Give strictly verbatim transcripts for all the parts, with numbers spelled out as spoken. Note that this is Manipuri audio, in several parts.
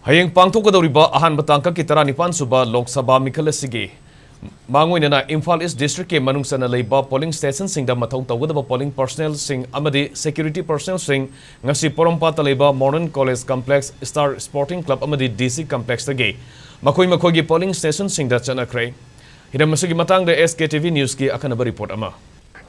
ꯍꯌꯦꯡ ꯄꯥꯡꯊꯣꯛꯀꯗꯧꯔꯤꯕ ꯑꯍꯥꯟꯕ ꯇꯥꯡꯀꯛꯀꯤ ꯇꯔꯥꯅꯤꯄꯥꯟ ꯁꯨꯕ ꯂꯣꯛ ꯁꯚꯥ ꯃꯤꯈꯜ ꯑꯁꯤꯒꯤ ꯃꯥꯡꯑꯣꯏꯅꯅ ꯏꯝꯐꯥꯜ ꯏꯁ ꯗꯤꯁꯇ꯭ꯔꯤꯛꯀꯤ ꯃꯅꯨꯡ ꯆꯟꯅ ꯂꯩꯕ ꯄꯣꯂꯤꯡ ꯁ꯭ꯇꯦꯁꯟꯁꯤꯡꯗ ꯃꯊꯧ ꯇꯧꯒꯗꯕ ꯄꯣꯂꯤꯡ ꯄꯔꯁꯅꯦꯜꯁꯤꯡ ꯑꯃꯗꯤ ꯁꯦꯀ꯭ꯌꯨꯔꯤꯇꯤ ꯄꯔꯁꯅꯦꯜꯁꯤꯡ ꯉꯁꯤ ꯄꯣꯔꯣꯝꯄꯥꯠꯇ ꯂꯩꯕ modern college complex, star supporting club ꯑꯃꯗꯤ ꯗꯤ ꯁꯤ ꯀꯝꯄ꯭ꯂꯦꯛꯁꯇꯒꯤ ꯃꯈꯣꯏ ꯃꯈꯣꯏꯒꯤ ꯄꯣꯂꯤꯡ ꯁ꯭ꯇꯦꯁꯟꯁꯤꯡꯗ ꯆꯠꯅꯈ꯭ꯔꯦ꯫ ꯍꯤꯔꯝ ꯑꯁꯤꯒꯤ ꯃꯇꯥꯡꯗ ꯑꯦꯁ ꯀꯦ ꯇꯤ ꯚꯤ ꯅ꯭ꯌꯨꯁꯀꯤ ꯑꯈꯟꯅꯕ ꯔꯤꯄꯣꯔꯠ ꯑꯃ꯫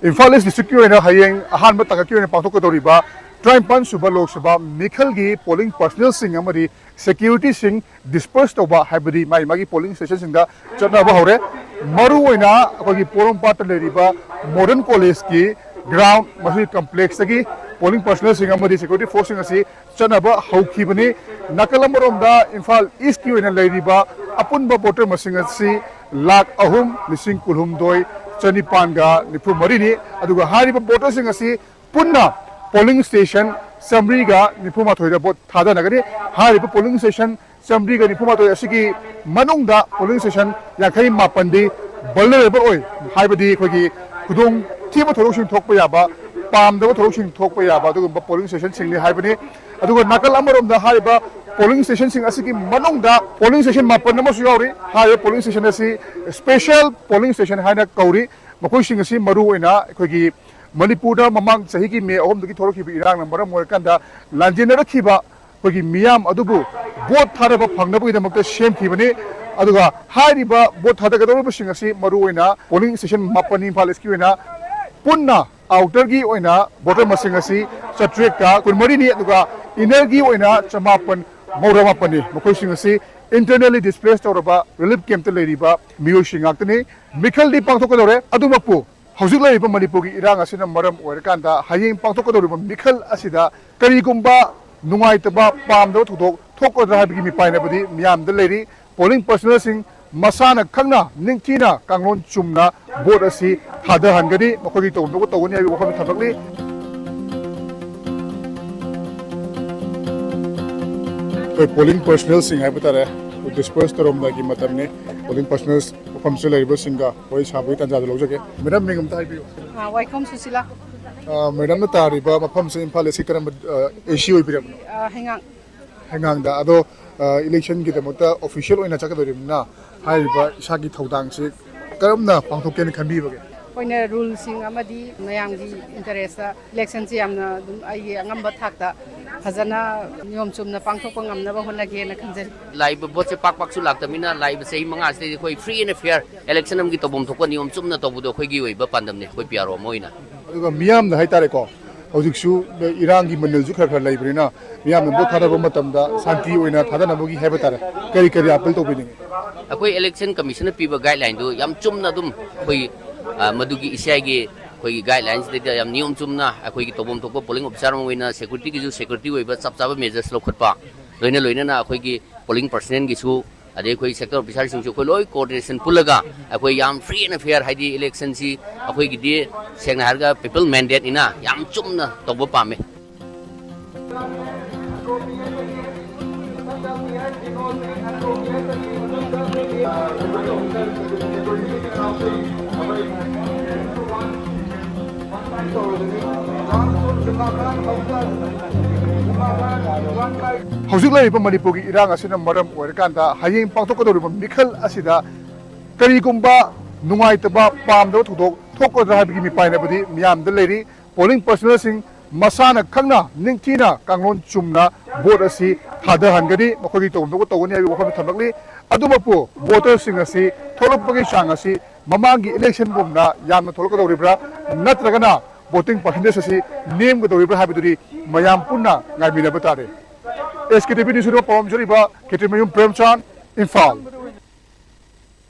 ꯏꯝꯐꯥꯜ ꯏꯁ ꯗꯤꯁꯇ꯭ꯔꯤꯛꯀꯤ ꯑꯣꯏꯅ ꯍꯌꯦꯡ ꯑꯍꯥꯟꯕ ꯇꯥꯡꯀꯛꯀꯤ ꯑꯣꯏꯅ ꯄꯥꯡꯊꯣꯛꯀꯗꯧꯔꯤꯕ ꯇꯔꯥꯅꯤꯄꯥꯟ ꯁꯨꯕ ꯂꯣꯛ ꯁꯚꯥ ꯃꯤꯈꯜꯒꯤ ꯄꯣꯂꯤꯡ ꯄꯔꯁꯅꯦꯜꯁꯤꯡ ꯑꯃꯗꯤ ꯁꯦꯀ꯭ꯌꯨꯔꯤꯇꯤꯁꯤꯡ ꯗꯤꯁꯄꯔꯁ ꯇꯧꯕ, ꯍꯥꯏꯕꯗꯤ ꯃꯥꯒꯤ ꯃꯥꯒꯤ ꯄꯣꯂꯤꯡ ꯁ꯭ꯇꯦꯁꯟꯁꯤꯡꯗ ꯆꯠꯅꯕ ꯍꯧꯔꯦ꯫ ꯃꯔꯨꯑꯣꯏꯅ ꯑꯩꯈꯣꯏꯒꯤ ꯄꯣꯔꯣꯝꯄꯥꯠꯇ ꯂꯩꯔꯤꯕ ꯃꯣꯗꯔꯟ ꯀꯣꯂꯦꯖꯀꯤ ꯒ꯭ꯔꯥꯎꯟ, ꯃꯁꯤ ꯀꯝꯄ꯭ꯂꯦꯛꯁꯇꯒꯤ ꯄꯣꯂꯤꯡ ꯄꯔꯁꯅꯦꯜꯁꯤꯡ ꯑꯃꯗꯤ ꯁꯦꯀ꯭ꯌꯨꯔꯤꯇꯤ ꯐꯣꯔꯁꯁꯤꯡ ꯑꯁꯤ ꯆꯠꯅꯕ ꯍꯧꯈꯤꯕꯅꯤ꯫ ꯅꯥꯀꯜ ꯑꯃꯔꯣꯝꯗ ꯏꯝꯐꯥꯜ ꯏꯁꯀꯤ ꯑꯣꯏꯅ ꯂꯩꯔꯤꯕ ꯑꯄꯨꯟꯕ ꯚꯣꯇꯔ ꯃꯁꯤꯡ ꯑꯁꯤ ꯂꯥꯈ ꯑꯍꯨꯝ ꯂꯤꯁꯤꯡ ꯀꯨꯟꯍꯨꯝꯗꯣꯏ ꯆꯅꯤꯄꯥꯟꯒ ꯅꯤꯐꯨ ꯃꯔꯤꯅꯤ꯫ ꯑꯗꯨꯒ ꯍꯥꯏꯔꯤꯕ ꯚꯣꯇꯔꯁꯤꯡ ꯑꯁꯤ ꯄꯨꯟꯅ ꯄꯣꯂꯤꯡ ꯁ꯭ꯇꯦꯁꯟ ꯆꯥꯃꯔꯤꯒ ꯅꯤꯐꯨ ꯃꯥꯊꯣꯏꯗ ꯚꯣꯠ ꯊꯥꯗꯅꯒꯅꯤ꯫ ꯍꯥꯏꯔꯤꯕ ꯄꯣꯂꯤꯡ ꯁ꯭ꯇꯦꯁꯟ ꯆꯥꯃꯔꯤꯒ ꯅꯤꯐꯨ ꯃꯥꯊꯣꯏ ꯑꯁꯤꯒꯤ ꯃꯅꯨꯡꯗ ꯄꯣꯂꯤꯡ ꯁ꯭ꯇꯦꯁꯟ ꯌꯥꯡꯈꯩ ꯃꯥꯄꯟꯗꯤ ꯚꯜꯅꯔꯦꯕꯜ ꯑꯣꯏ, ꯍꯥꯏꯕꯗꯤ ꯑꯩꯈꯣꯏꯒꯤ ꯈꯨꯗꯣꯡ ꯊꯤꯕ ꯊꯧꯗꯣꯛꯁꯤꯡ ꯊꯣꯛꯄ ꯌꯥꯕ, ꯄꯥꯝꯗꯕ ꯊꯧꯗꯣꯛꯁꯤꯡ ꯊꯣꯛꯄ ꯌꯥꯕ ꯑꯗꯨꯒꯨꯝꯕ ꯄꯣꯂꯤꯡ ꯁ꯭ꯇꯦꯁꯟꯁꯤꯡꯅꯤ ꯍꯥꯏꯕꯅꯤ꯫ ꯑꯗꯨꯒ ꯅꯥꯀꯜ ꯑꯃꯔꯣꯝꯗ ꯍꯥꯏꯔꯤꯕ ꯄꯣꯂꯤꯡ ꯁ꯭ꯇꯦꯁꯟꯁꯤꯡ ꯑꯁꯤꯒꯤ ꯃꯅꯨꯡꯗ ꯄꯣꯂꯤꯡ ꯁ꯭ꯇꯦꯁꯟ ꯃꯥꯄꯟ ꯑꯃꯁꯨ ꯌꯥꯎꯔꯤ꯫ ꯍꯥꯏꯔꯤꯕ ꯄꯣꯂꯤꯡ ꯁ꯭ꯇꯦꯁꯟ ꯑꯁꯤ ꯁ꯭ꯄꯦꯁꯦꯜ ꯄꯣꯂꯤꯡ ꯁ꯭ꯇꯦꯁꯟ ꯍꯥꯏꯅ ꯀꯧꯔꯤ꯫ ꯃꯈꯣꯏꯁꯤꯡ ꯑꯁꯤ ꯃꯔꯨ ꯑꯣꯏꯅ ꯑꯩꯈꯣꯏꯒꯤ ꯃꯅꯤꯄꯨꯔꯗ ꯃꯃꯥꯡ ꯆꯍꯤꯒꯤ ꯃꯦ ꯑꯍꯨꯝꯗꯒꯤ ꯊꯣꯛꯂꯛꯈꯤꯕ ꯏꯔꯥꯡꯅ ꯃꯔꯝ ꯑꯣꯏꯔꯀꯥꯟꯗ ꯂꯥꯟꯖꯦꯟꯅꯔꯛꯈꯤꯕ ꯑꯩꯈꯣꯏꯒꯤ ꯃꯤꯌꯥꯝ ꯑꯗꯨꯕꯨ ꯚꯣꯠ ꯊꯥꯗꯕ ꯐꯪꯅꯕꯒꯤꯗꯃꯛꯇ ꯁꯦꯝꯈꯤꯕꯅꯤ꯫ ꯑꯗꯨꯒ ꯍꯥꯏꯔꯤꯕ ꯚꯣꯠ ꯊꯥꯗꯒꯗꯧꯔꯤꯕꯁꯤꯡ ꯑꯁꯤ ꯃꯔꯨ ꯑꯣꯏꯅ ꯄꯣꯂꯤꯡ ꯁ꯭ꯇꯦꯁꯟ ꯃꯥꯄꯟ ꯏꯝꯐꯥꯜ ꯏꯁꯀꯤ ꯑꯣꯏꯅ ꯄꯨꯟꯅ ꯑꯥꯎꯇꯔꯒꯤ ꯑꯣꯏꯅ ꯚꯣꯇꯔ ꯃꯁꯤꯡ ꯑꯁꯤ ꯆꯥꯇ꯭ꯔꯦꯠꯀ ꯀꯨꯟꯃꯔꯤꯅꯤ, ꯑꯗꯨꯒ ꯏꯟꯅꯔꯒꯤ ꯑꯣꯏꯅ ꯆꯃꯥꯄꯟ ꯃꯧꯗ꯭ꯔꯥ ꯃꯥꯄꯟꯅꯤ꯫ ꯃꯈꯣꯏꯁꯤꯡ ꯑꯁꯤ ꯏꯟꯇꯔꯅꯦꯜꯂꯤ ꯗꯤꯁꯄ꯭ꯂꯦꯁ ꯇꯧꯔꯕ ꯔꯤꯂꯤꯐ ꯀꯦꯝꯞꯇ ꯂꯩꯔꯤꯕ ꯃꯤꯑꯣꯏꯁꯤꯡ ꯉꯥꯛꯇꯅꯤ꯫ ꯃꯤꯈꯜꯗꯤ ꯄꯥꯡꯊꯣꯛꯀꯗꯧꯔꯦ꯫ ꯑꯗꯨꯃꯛꯄꯨ ꯍꯧꯖꯤꯛ ꯂꯩꯔꯤꯕ ꯃꯅꯤꯄꯨꯔꯒꯤ ꯏꯔꯥꯡ ꯑꯁꯤꯅ ꯃꯔꯝ ꯑꯣꯏꯔꯀꯥꯟꯗ ꯍꯌꯦꯡ ꯄꯥꯡꯊꯣꯛꯀꯗꯧꯔꯤꯕ ꯃꯤꯈꯜ ꯑꯁꯤꯗ ꯀꯔꯤꯒꯨꯝꯕ ꯅꯨꯡꯉꯥꯏꯇꯕ, ꯄꯥꯝꯗꯕ ꯊꯧꯗꯣꯛ ꯊꯣꯛꯀꯗ꯭ꯔꯥ ꯍꯥꯏꯕꯒꯤ ꯃꯤꯄꯥꯏꯅꯕꯗꯤ ꯃꯤꯌꯥꯝꯗ ꯂꯩꯔꯤ꯫ ꯄꯣꯂꯤꯡ ꯄꯔꯁꯅꯦꯜꯁꯤꯡ ꯃꯁꯥꯅ ꯈꯪꯅ ꯅꯤꯡꯊꯤꯅ ꯀꯥꯡꯂꯣꯟ ꯆꯨꯝꯅ ꯚꯣꯠ ꯑꯁꯤ ꯊꯥꯗꯍꯟꯒꯅꯤ, ꯃꯈꯣꯏꯒꯤ ꯇꯧꯅꯕ ꯇꯧꯒꯅꯤ ꯍꯥꯏꯕꯒꯤ ꯋꯥꯐꯝ ꯊꯝꯂꯛꯂꯤ꯫ ꯑꯩꯈꯣꯏ ꯄꯣꯂꯤꯡ ꯄꯔꯁꯅꯦꯜꯁꯤꯡ ꯍꯥꯏꯕ ꯇꯥꯔꯦ, ꯗꯤꯁꯄꯔꯁ ꯇꯧꯔꯝꯗꯥꯏꯒꯤ ꯃꯇꯝꯅꯤ꯫ ꯄꯣꯂꯤꯡ ꯄꯔꯁꯅꯦꯜꯁ ꯃꯐꯝꯁꯤꯗ ꯂꯩꯔꯤꯕꯁꯤꯡꯒ ꯋꯥꯔꯤ ꯁꯥꯕꯒꯤ ꯇꯥꯟꯖꯥꯗꯨ ꯂꯧꯖꯒꯦ꯫ ꯃꯦꯗꯥꯝ, ꯃꯤꯡ ꯑꯝꯇ ꯍꯥꯏꯕꯤꯌꯨ꯫ ꯑꯥ, ꯋꯥꯏꯈꯣꯝ ꯁꯨꯁꯤꯂꯥ꯫ ꯑꯥ, ꯃꯦꯗꯥꯝꯅ ꯇꯥꯔꯤꯕ ꯃꯐꯝꯁꯦ ꯏꯝꯐꯥꯜ ꯏꯁꯀꯤ ꯀꯔꯝꯕ, ꯑꯥ, ꯑꯦ ꯁꯤ ꯑꯣꯏꯕꯤꯔꯕꯅꯣ? ꯑꯥ, ꯍꯩꯉꯥꯡ꯫ ꯍꯩꯉꯥꯡꯗ꯫ ꯑꯗꯣ, ꯑ, ꯏꯂꯦꯛꯁꯟꯒꯤꯗꯃꯛꯇ ꯑꯣꯐꯤꯁꯤꯌꯦꯜ ꯑꯣꯏꯅ ꯆꯠꯀꯗꯧꯔꯤꯕꯅꯤꯅ, ꯍꯥꯏꯔꯤꯕ ꯏꯁꯥꯒꯤ ꯊꯧꯗꯥꯡꯁꯤ ꯀꯔꯝꯅ ꯄꯥꯡꯊꯣꯛꯀꯦꯅ ꯈꯟꯕꯤꯕꯒꯦ? ꯑꯩꯈꯣꯏꯅ ꯔꯨꯜꯁꯤꯡ ꯑꯃꯗꯤ ꯃꯌꯥꯝꯒꯤ ꯏꯟꯇꯔꯦꯁꯇ ꯏꯂꯦꯛꯁꯟꯁꯤ ꯌꯥꯝꯅ ꯑꯗꯨꯝ ꯑꯩꯒꯤ ꯑꯉꯝꯕ ꯊꯥꯛꯇ ꯐꯖꯅ ꯅꯤꯌꯣꯝ ꯆꯨꯝꯅ ꯄꯥꯡꯊꯣꯛꯄ ꯉꯝꯅꯕ ꯍꯣꯠꯅꯒꯦꯅ ꯈꯟꯖꯩ꯫ ꯂꯥꯛꯏꯕ ꯚꯣꯠꯁꯦ ꯄꯥꯛ ꯄꯥꯛꯁꯨ ꯂꯥꯛꯇꯕꯅꯤꯅ, ꯂꯥꯛꯏꯕ ꯆꯍꯤ ꯃꯉꯥꯁꯤꯗꯩꯗꯤ ꯑꯩꯈꯣꯏ ꯐ꯭ꯔꯤ ꯑꯦꯟ ꯐꯤꯌꯔ ꯏꯂꯦꯛꯁꯟ ꯑꯃꯒꯤ ꯇꯧꯐꯝ ꯊꯣꯛꯄ ꯅꯤꯌꯣꯝ ꯆꯨꯝꯅ ꯇꯧꯕꯗꯣ ꯑꯩꯈꯣꯏꯒꯤ ꯑꯣꯏꯕ ꯄꯥꯟꯗꯝꯅꯤ, ꯑꯩꯈꯣꯏ ꯄꯤ ꯑꯥꯔ ꯑꯣ ꯑꯃ ꯑꯣꯏꯅ꯫ ꯑꯗꯨꯒ ꯃꯤꯌꯥꯝꯅ ꯍꯥꯏꯇꯥꯔꯦꯀꯣ, ꯍꯧꯖꯤꯛꯁꯨ ꯏꯔꯥꯡꯒꯤ ꯃꯅꯤꯜꯁꯨ ꯈꯔ ꯈꯔ ꯂꯩꯕꯅꯤꯅ, ꯃꯤꯌꯥꯝꯅ ꯚꯣꯠ ꯊꯥꯗꯕ ꯃꯇꯝꯗ ꯁꯥꯟꯇꯤ ꯑꯣꯏꯅ ꯊꯥꯗꯅꯕꯒꯤ ꯍꯥꯏꯕ ꯇꯥꯔꯦ, ꯀꯔꯤ ꯀꯔꯤ ꯑꯄꯤꯜ ꯇꯧꯕꯤꯅꯤꯡꯉꯤ? ꯑꯩꯈꯣꯏ ꯏꯂꯦꯛꯁꯟ ꯀꯃꯤꯁꯟꯅ ꯄꯤꯕ ꯒꯥꯏꯗꯂꯥꯏꯟꯗꯨ ꯌꯥꯝ ꯆꯨꯝꯅ ꯑꯗꯨꯝ ꯑꯩꯈꯣꯏ, ꯑ, ꯃꯗꯨꯒꯤ ꯏ ꯁꯤ ꯑꯥꯏꯒꯤ ꯑꯩꯈꯣꯏꯒꯤ ꯒꯥꯏꯗꯂꯥꯏꯟꯁꯤꯗꯩꯗ ꯌꯥꯝ ꯅꯤꯌꯣꯝ ꯆꯨꯝꯅ ꯑꯩꯈꯣꯏꯒꯤ ꯇꯧꯐꯝ ꯊꯣꯛꯄ ꯄꯣꯂꯤꯡ ꯑꯣꯐꯤꯁꯥꯔ ꯑꯃ ꯑꯣꯏꯅ ꯁꯦꯀ꯭ꯌꯨꯔꯤꯇꯤꯒꯤꯁꯨ ꯁꯦꯀ꯭ꯌꯨꯔꯤꯇꯤ ꯑꯣꯏꯕ ꯆꯞ ꯆꯥꯕ ꯃꯦꯖꯔꯁ ꯂꯧꯈꯠꯄ, ꯂꯣꯏꯅ ꯂꯣꯏꯅꯅ ꯑꯩꯈꯣꯏꯒꯤ ꯄꯣꯂꯤꯡ ꯄꯔꯁꯅꯦꯜꯒꯤꯁꯨ, ꯑꯗꯩ ꯑꯩꯈꯣꯏ ꯁꯦꯛꯇꯔ ꯑꯣꯐꯤꯁꯥꯔꯁꯤꯡꯁꯨ ꯑꯩꯈꯣꯏ ꯂꯣꯏ ꯀꯣꯑꯣꯔꯗꯤꯅꯦꯁꯟ ꯄꯨꯜꯂꯒ ꯑꯩꯈꯣꯏ ꯌꯥꯝ ꯐ꯭ꯔꯤ ꯑꯦꯟ ꯐꯤꯌꯔ, ꯍꯥꯏꯗꯤ ꯏꯂꯦꯛꯁꯟꯁꯤ ꯑꯩꯈꯣꯏꯒꯤꯗꯤ ꯁꯦꯡꯅ ꯍꯥꯏꯔꯒ ꯄꯤꯄꯜ ꯃꯦꯟꯗꯦꯠꯅꯤꯅ ꯌꯥꯝ ꯆꯨꯝꯅ ꯇꯧꯕ ꯄꯥꯝꯃꯦ꯫ ꯍꯧꯖꯤꯛ ꯂꯩꯔꯤꯕ ꯃꯅꯤꯄꯨꯔꯒꯤ ꯏꯔꯥꯡ ꯑꯁꯤꯅ ꯃꯔꯝ ꯑꯣꯏꯔꯀꯥꯟꯗ, ꯍꯌꯦꯡ ꯄꯥꯡꯊꯣꯛꯀꯗꯧꯔꯤꯕ ꯃꯤꯈꯜ ꯑꯁꯤꯗ ꯀꯔꯤꯒꯨꯝꯕ ꯅꯨꯡꯉꯥꯏꯇꯕ, ꯄꯥꯝꯗꯕ ꯊꯧꯗꯣꯛ ꯊꯣꯛꯀꯗ꯭ꯔꯥ ꯍꯥꯏꯕꯒꯤ ꯃꯤꯄꯥꯏꯅꯕꯗꯤ ꯃꯤꯌꯥꯝꯗ ꯂꯩꯔꯤ꯫ ꯄꯣꯂꯤꯡ ꯄꯔꯁꯅꯦꯜꯁꯤꯡ ꯃꯁꯥꯅ ꯈꯪꯅ ꯅꯤꯡꯊꯤꯅ ꯀꯥꯡꯂꯣꯟ ꯆꯨꯝꯅ ꯚꯣꯠ ꯑꯁꯤ ꯊꯥꯗꯍꯟꯒꯅꯤ, ꯃꯈꯣꯏꯒꯤ ꯇꯧꯐꯝ ꯊꯣꯛꯄ ꯇꯧꯒꯅꯤ ꯍꯥꯏꯕꯒꯤ ꯋꯥꯐꯝ ꯊꯝꯂꯛꯂꯤ꯫ ꯑꯗꯨꯃꯛꯄꯨ ꯚꯣꯇꯔꯁꯤꯡ ꯑꯁꯤ ꯊꯣꯛꯂꯛꯄꯒꯤ ꯆꯥꯡ ꯑꯁꯤ ꯃꯃꯥꯡꯒꯤ ꯏꯂꯦꯛꯁꯟꯒꯨꯝꯅ ꯌꯥꯝꯅ ꯊꯣꯛꯂꯛꯀꯗꯧꯔꯤꯕ꯭ꯔꯥ, ꯅꯠꯇ꯭ꯔꯒꯅ ꯚꯣꯇꯤꯡ ꯄꯥꯔꯁꯦꯟꯇꯦꯖ ꯑꯁꯤ ꯅꯦꯝꯒꯗꯧꯔꯤꯕ꯭ꯔꯥ ꯍꯥꯏꯕꯗꯨꯗꯤ ꯃꯌꯥꯝ ꯄꯨꯟꯅ ꯉꯥꯏꯃꯤꯟꯅꯕ ꯇꯥꯔꯦ꯫ ꯑꯦꯁ ꯀꯦ ꯇꯤ ꯚꯤ ꯅ꯭ꯌꯨꯁ ꯄꯥꯎꯗꯝꯖꯔꯤꯕ ꯈꯦꯇ꯭ꯔꯤꯃꯌꯨꯝ ꯄ꯭ꯔꯦꯝꯆꯥꯟ, ꯏꯝꯐꯥꯜ꯫